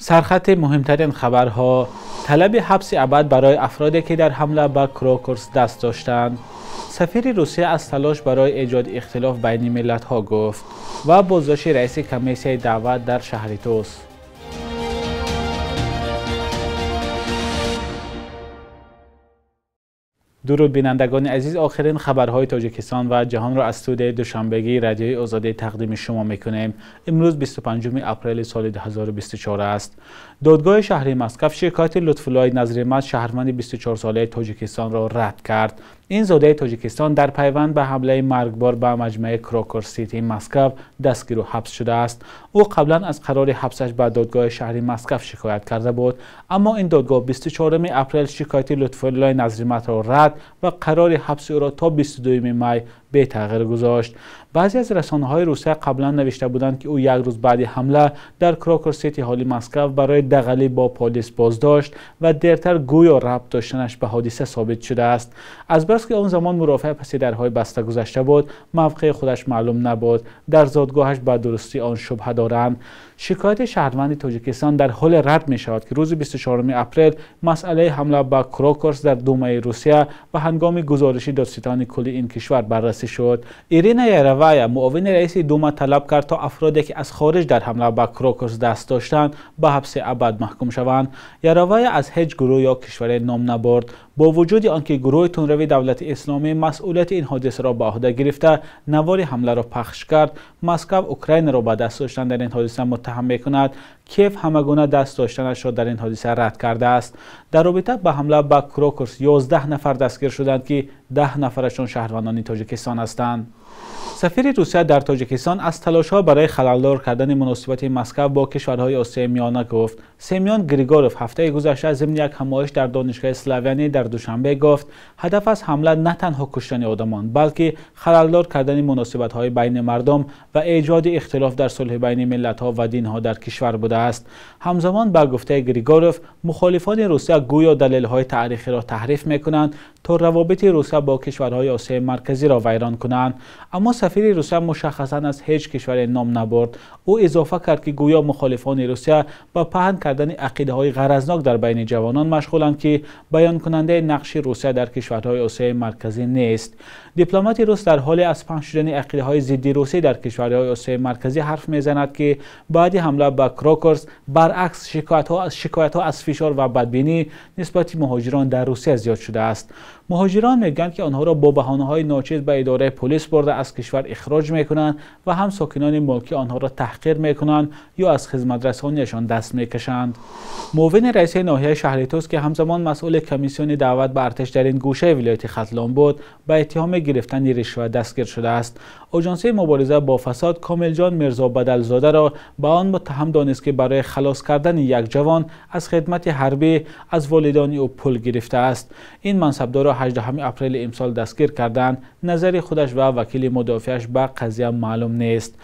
Сархати муҳимтарин хабарҳо: талаби ҳабси абад барои афроде ки дар ҳамла ба Крокус даст доштанд. Сафири Русия аз талош барои эҷоди ихтилоф байни миллатҳо гуфт ва боздошти раиси комиссияи даъват дар шаҳри Тус. Дуруд бинандагони азиз, охирин хабарҳои Тоҷикистон ва ҷаҳонро аз студияи Душанбегии Радиои Озодӣ тақдими шумо мекунем. Имрӯз 25 апрели соли 2024 аст. Додгоҳи шаҳри Москва шикояти Лутфуллои Назримат, шаҳрванди 24-солаи Тоҷикистонро рад кард. Ин зодаи Тоҷикистон дар пайванд ба ҳамлаи маргбор ба маҷмӯаи Крокус Сити Москва дастгиру ҳабс шудааст. Ӯ қаблан аз қарори ҳабсаш ба додгоҳи шаҳри Москва шикоят карда буд, аммо ин додгоҳ 24 апрел шикояти Лутфуллои Назриматро рад ва қарори ҳабси ӯро то 22 май бетағйир гузошт. Баъзе аз расонаҳои Русия қаблан навишта буданд, ки ӯ як рӯз баъди ҳамла дар Крокус Сити ҳоли Москва барои дағалӣ бо полис боздошт ва дертар гӯё рабт доштанаш ба ҳодиса собит шудааст. Аз бас ки он замон мурофиа паси дарҳои баста гузашта буд, мавқеи худаш маълум набуд. Дар зодгоҳаш ба дурустии он шубҳа доранд. Шикояти шаҳрванди Тоҷикистон дар ҳоле рад мешавад, ки рӯзи 24 апрел масъалаи ҳамла ба Крокус дар Думаи Русия ва ҳангоми гузориши додситони кулли ин кишвар баррасӣ шуд. Ирина Яровая, муовини раиси Дума, талаб кард то афроде ки аз хориҷ дар ҳамла ба Крокус даст доштанд ба ҳабси абад маҳкум шаванд. Яровая аз ҳеҷ гурӯҳ ё кишваре ном набурд. Бо вуҷуди он ки гурӯҳи тундрави давлати исломӣ масъулияти ин ҳодисаро ба ӯҳда гирифта, навори ҳамларо пахш кард, Москва Украинаро ба даст доштан дар ин ҳодиса муттаҳам мекунад. Киев ҳамагуна даст доштанашро дар ин ҳодиса рад кардааст. Дар робита ба ҳамла ба Крокус 11 нафар дастгир шуданд, ки 10 нафарашон шаҳрвандони Тоҷикистон ҳастанд. Сафири Русия дар Тоҷикистон аз талошҳо барои халалдор кардани муносибати Москва бо кишварҳои Осиёи Миёна гуфт. Семён Григоров ҳафтаи гузашта зимни як ҳамоиш дар Донишгоҳи Славянӣ дар Душанбе гуфт, ҳадаф аз ҳамла на танҳо куштани одамон, балки халалдор кардани муносибатҳои байни мардум ва эҷоди ихтилоф дар сулҳи байни миллатҳо ва динҳо дар кишвар будааст. Ҳамзамон ба гуфтаи Григоров, мухолифони Русия гӯё далелҳои таърихиро таҳриф мекунанд то равобити Русия бо кишварҳои Осиёи Марказиро вайрон кунанд. Аммо сафири Русия мушаххасан аз ҳеҷ кишваре ном набурд. Ӯ изофа кард, ки гӯё мухолифони Русия ба паҳн кардани ақидаҳои ғаразнок дар байни ҷавонон машғуланд, ки баёнкунандаи нақши Русия дар кишварҳои Осиёи Марказӣ нест. Дипломати рус дар ҳоле аз паҳн шудани ақидаҳои зидди русӣ дар кишварҳои Осиёи Марказӣ ҳарф мезанад, ки баъди ҳамла ба Крокус баръакс шикоятҳо аз фишор ва бадбинӣ нисбати муҳоҷирон дар Русия зиёд шудааст. Муҳоҷирон мегӯянд, ки онҳоро бо баҳонаҳои ночиз ба идораи полис бурда аз кишвар ихроҷ мекунанд ва ҳам сокинони мулкӣ онҳоро таҳқир мекунанд ё аз хизматрасониашон даст мекашанд. Муовини раиси ноҳияи шаҳри Тус, ки ҳамзамон масъули комиссиони даъват ба артиш дар ин гӯшаи вилояти Хатлон буд, ба иттиҳоми гирифтани ришва дастгир шудааст. Оҷонсии мубориза бо фасод Комилҷон Мирзобадалзодаро ба он муттаҳам донист, ки барои халос кардани як ҷавон аз хидмати ҳарбӣ аз волидони ӯ пул гирифтааст. Ин мансабдорро 18 апрели имсол дастгир карданд. Назари худаш ва вакили мудофиаш ба қазия маълум нест.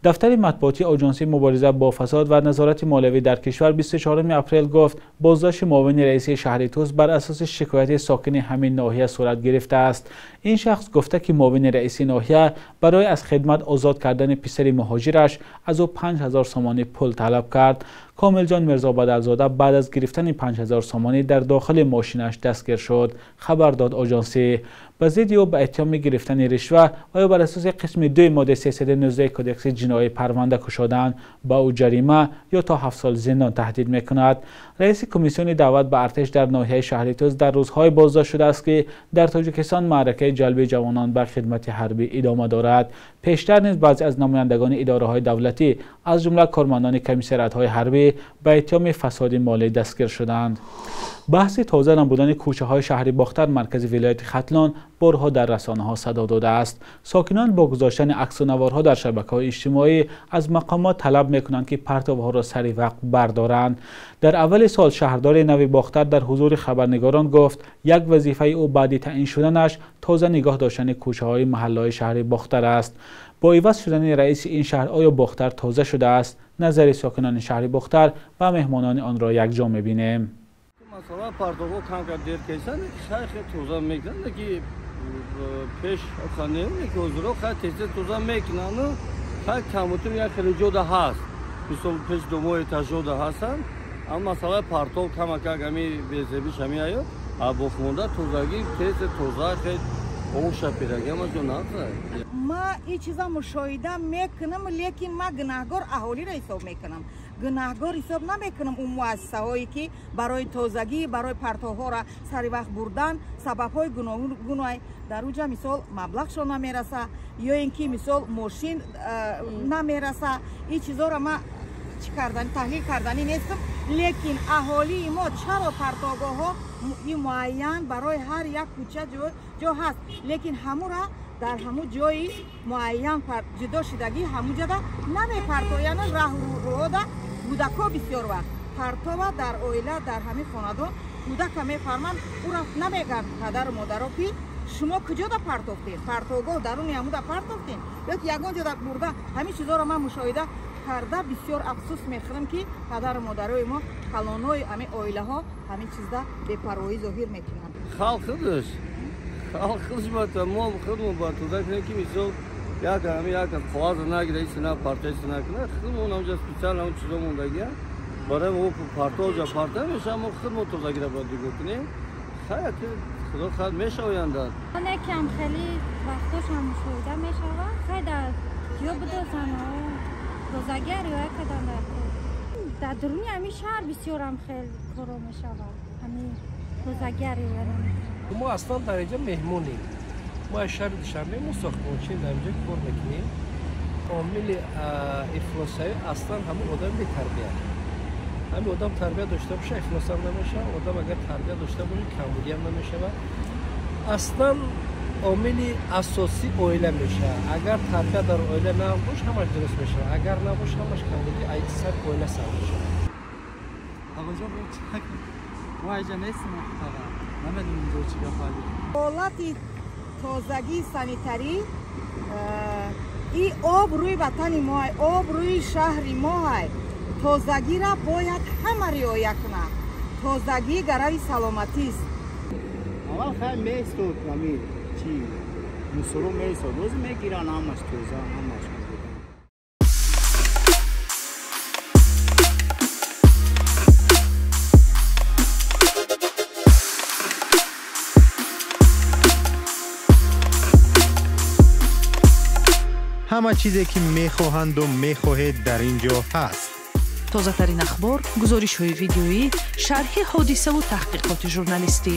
Дафтари матбуотии Оҷонсии мубориза бо фасод ва назорати молиявӣ дар кишвар 24 апрел гуфт, боздошти муовини раиси шаҳри Тус бар асоси шикояти сокини ҳамин ноҳия сурат гирифтааст. Ин шахс гуфта, ки муовини раиси ноҳия барои аз хидмат озод кардани писари муҳоҷираш аз ӯ 5000 сомонӣ пул талаб кард. Комилҷон Мирзобадалзода баъд аз гирифтани 5000 сомонӣ дар дохили мошинаш дастгир шуд, хабар дод оҷонсӣ. Ба зидди ӯ ба иттиҳоми гирифтани ришва ва ё бар асоси қисми 2 моддаи 319 кодекси ҷиноӣ парванда кушоданд. Ба ӯ ҷарима ё то 7 сол зиндон таҳдид мекунад. Раиси комиссиони даъват ба артиш дар ноҳияи шаҳри Тус дар рӯзҳое боздошт шудааст, ки дар Тоҷикистон маъракаи ҷалби ҷавонон ба хидмати ҳарбӣ идома дорад. Пештар низ баъзе аз намояндагони идораҳои давлатӣ, аз ҷумла кормандони комиссариатҳои ҳарбӣ, ба иттиҳоми фасоди молӣ дастгир шуданд. Баҳси тоза набудани кӯчаҳои шаҳри Бохтар, маркази вилояти Хатлон, борҳо дар расонаҳо садо додааст. Сокинон бо гузоштани аксу наворҳо дар шабакаҳои иҷтимоӣ аз мақомот талаб мекунанд, ки партовҳоро сари вақт бардоранд. Дар аввали сол шаҳрдори нави Бохтар дар ҳузури хабарнигорон гуфт, як вазифаи ӯ баъди таъин шуданаш тоза нигоҳ доштани кӯчаҳои маҳаллаҳои шаҳри Бохтар аст. Бо иваз шудани раиси ин шаҳр оё Бохтар тоза шудааст? Назари сокинони шаҳри Бохтар ва меҳмонони онро якҷо мебинем. Масалан, партовҳо камкам дер кесанд, шаҳр хеле тоза мекунанд, ки пеш ханем, ки ҳозиро хеле тез тоза мекунанд, хеле камутум як хеле ҷода ҳаст. Мисол пеш домои этажода ҳастанд, Аммо масъалаи партов камакак ҳами безебиш ҳами аю, а боқимонда тозагӣ тез тоза хел оша пираги ҳама ҷо нағза. Ма ин чиза мушоҳида мекунам, лекин ма гунаҳгор аҳолиро ҳисоб мекунам. Гунаҳгор ҳисоб намекунам он муассисаҳое ки барои тозагӣ, барои партовҳоро сари вақт бурдан сабабҳои гуногун дар уҷа мисол маблағшон намераса ё ин ки мисол мошин намераса. Ин чизоро ма чӣ кардани таҳлил карданӣ нестам, лекин аҳолии мо чаро партовгоҳҳо муайян барои ҳар як кӯча ҷо ҳаст, лекин ҳамура дар ҳамун ҷои муайян ҷудо шудагӣ ҳамун ҷода намепартоянд. Раҳрӯда кӯдакҳо бисёр вақт партова дар оила, дар ҳамин хонадон кӯдака мефарманд, ӯра намегӯянд падару модаро ки шумо куҷода партофтед, партовгоҳ даруни ҳамуда партофтед ё ки ягон ҷода бурда. Ҳамин чизоро ман мушоҳида карда бисёр афсӯс мехӯрам ки падару модарои мо, калонҳои ҳамин оилаҳо ҳамин чизда бепарвоӣ зоҳир мекунанд. Халқ худаш, халқ худаш бояд, мо худмон бояд тоза кунем, ки мисол як ҳами як коғаз нагира, ҳеч на парта, ҳеч накунад. Худмон ҳамҷа специально ҳам чизо мондагия барои мо партов ҷа парта мешавад, мо худмон тозагира бояд нигоҳ кунем. Хайр, худо хоҳад мешавоянда. Оне кам хеле вақтошам мушоҳида мешавад. Хай дар ё бидозан тозагия риоя кардан дар кор. Дар дуруни ҳамин шаҳр бисёрам хел коро мешавад. Ҳамин тозагия риоя намекунанд. Мо аслан дар инҷа меҳмонем. Мо аз шаҳри Душанбе, мо сохтмончием, дар инҷа кор мекунем. Омили ифлосавӣ аслан ҳамун одами бетарбия. Ҳамин одам тарбия дошта боша, ифлосам намешавад. Одам агар тарбия дошта боша, камбудиам намешавад. Аслан омили асосӣ оила мешавад. Агар тарбия дар оила набош, ҳамаш дуруст мешавад. Агар набош, ҳамаш камбудӣ сар оила сар мешавад. Ағоҷон, мо инҷа нестем, намедонем инҷо чӣ гап ҳали. Ҳолати тозагии санитарӣ и обрӯи ватани мо, обрӯи шаҳри мо. Тозагиро бояд ҳама риоя кунад. Тозагӣ гарави саломатист. Аввал хай меистод, ами чи мусоро меистод, боз мегиранд, ҳамаш тоза, ҳамаш. Ҳама чизе ки мехоҳанду мехоҳед дар ин ҷо ҳаст. Тозатарин ахбор, гузоришҳои видеоӣ, шарҳи ҳодисаву таҳқиқоти журналистӣ.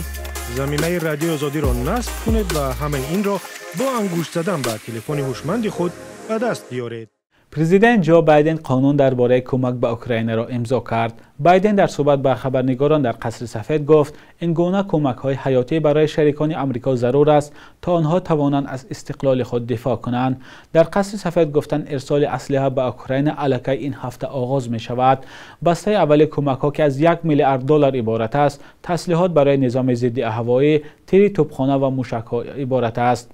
Замимаи Радиои Озодиро насб кунед ва ҳамаи инро бо ангушт задан ба телефони ҳушманди худ ба даст биёред. Президент Ҷо Байден қонун дар бораи кӯмак ба Украинаро имзо кард. Байден дар суҳбат ба хабарнигорон дар Қасри Сафед гуфт, ин гуна кӯмакҳои ҳаётӣ барои шарикони Амрико зарур аст, то онҳо тавонанд аз истиқлоли худ дифоъ кунанд. Дар Қасри Сафед гуфтанд, ирсоли аслиҳа ба Украина аллакай ин ҳафта оғоз мешавад. Бастаи аввали кӯмакҳо, ки аз 1 миллиард доллар иборат аст, таслиҳот барои низоми зидди ҳавоӣ, тири тӯбхона ва мушакҳо иборат аст.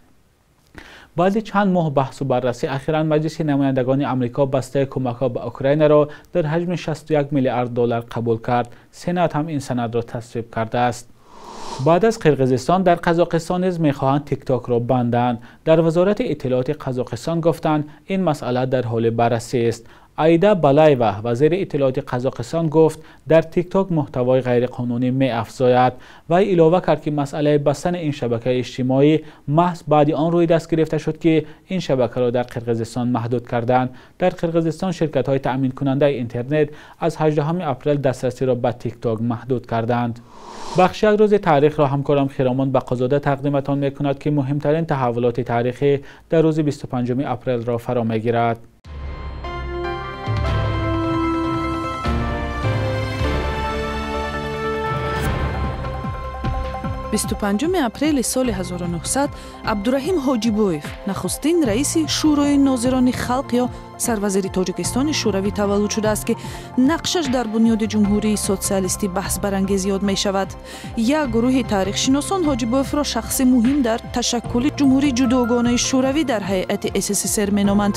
Баъди чанд моҳ баҳсу баррасӣ ахиран Маҷлиси намояндагони Амрико бастаи кӯмакҳо ба Украинаро дар ҳаҷми 61 миллиард доллар қабул кард. Сенат ҳам ин санадро тасвиб кардааст. Баъд аз Қирғизистон дар Қазоқистон низ мехоҳанд Тиктокро банданд. Дар Вазорати иттилооти Қазоқистон гуфтанд, ин масъала дар ҳоли баррасӣ аст. Аида Балаева, вазири иттилооти Қазоқистон, гуфт, дар Тикток муҳтавои ғайриқонунӣ меафзояд. Вай илова кард, ки масъалаи бастани ин шабакаи иҷтимоӣ маҳз баъди он рӯи даст гирифта шуд, ки ин шабакаро дар Қирғизистон маҳдуд карданд. Дар Қирғизистон ширкатҳои таъминкунандаи интернет аз 18 апрел дастрасиро ба Тикток маҳдуд карданд. Бахши «Як рӯзи таърихро» ҳамкорам Хиромон Бақозода тақдиматон мекунад, ки муҳимтарин таҳаввулоти таърихӣ дар рӯзи 25 апрелро фаро мегирад. 25 апрели соли 1900 Абдураҳим Ҳоҷибоев, нахустин раиси Шӯрои нозирони халқ ё сарвазири Тоҷикистони Шӯравӣ таваллуд шудааст, ки нақшаш дар бунёди ҷумҳурии социалистӣ баҳсбарангез ёд мешавад. Як гурӯҳи таърихшиносон Ҳоҷибоевро шахси муҳим дар ташаккули ҷумҳурии ҷудогонаи Шӯравӣ дар ҳайати СССР меноманд.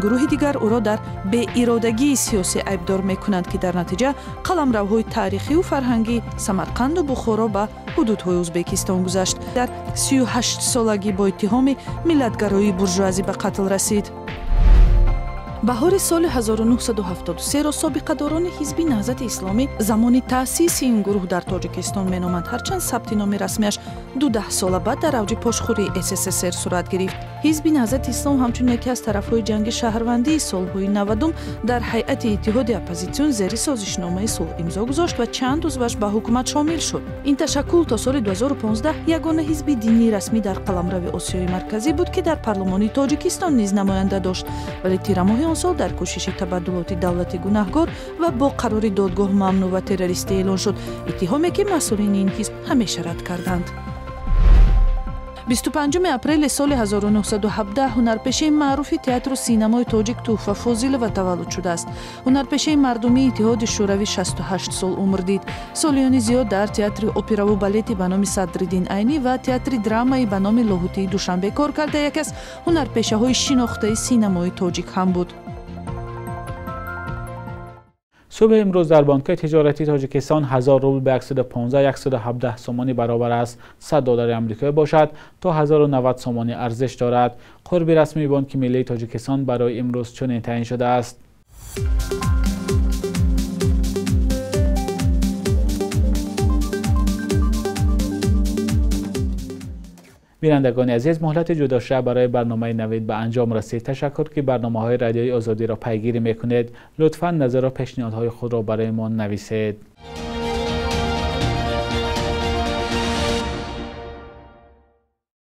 Гурӯҳи дигар ӯро дар беиродагии сиёсӣ айбдор мекунанд, ки дар натиҷа қаламравҳои таърихию фарҳангии Самарқанду Бухоро ба ҳудудҳои Ӯзбекистон гузашт. Дар 38 солагӣ бо иттиҳоми миллатгароии буржуазӣ ба қатл расид. Баҳори соли 1973-ро собиқадорони ҳизби Наҳзати Исломӣ замони таъсиси ин гурӯҳ дар Тоҷикистон меноманд, ҳарчанд сабти номи расмиаш 12 сола баъд дар авҷи пошхӯрии СССР сурат гирифт. Ҳизби Наҳзати Ислом ҳамчун яке аз тарафҳои ҷанги шаҳрвандии солҳои 90 дар ҳайати иттиҳоди оппозитсион зери созишномаи сулҳ имзо гузошт ва чанд узваш ба ҳукумат шомил шуд. Ин ташаккул то соли 2015 ягона ҳизби динии расмӣ дар қаламрави Осиёи Марказӣ буд, ки дар парлумони Тоҷикистон низ намоянда дошт, вале тирамоҳи он сол дар кӯшиши табаддулоти давлати гунаҳгор ва бо қарори додгоҳ мамнӯъ ва террористӣ эълон шуд, иттиҳоме ки масъулини ин ҳизб ҳамеша рад карданд. 25 апрели соли 1917 ҳунарпешаи маъруфи театру синамои тоҷик Туҳфа Фозилова таваллуд шудааст. Ҳунарпешаи мардумии Иттиҳоди Шӯравӣ 68 сол умр дид. Солиёни зиёд дар театри операву балети ба номи Садриддин Айнӣ ва театри драмаи ба номи Лоҳутии Душанбе кор карда, яке аз ҳунарпешаҳои шинохтаи синамои тоҷик ҳам буд. Субҳи имрӯз дар бонкҳои тиҷоратии Тоҷикистон 1000 рубл ба 115-117 сомонӣ баробар аст. 100 доллари амрикоӣ бошад то 1090 сомонӣ арзиш дорад. Қурби расмии Бонки Миллии Тоҷикистон барои имрӯз чунин таъин шудааст. Бинандагони азиз, муҳлати ҷудошуда барои барномаи Навид ба анҷом расид. Ташаккур, ки барномаҳои Радиои Озодиро пайгирӣ мекунед. Лутфан назару пешниҳодҳои худро барои мо нависед.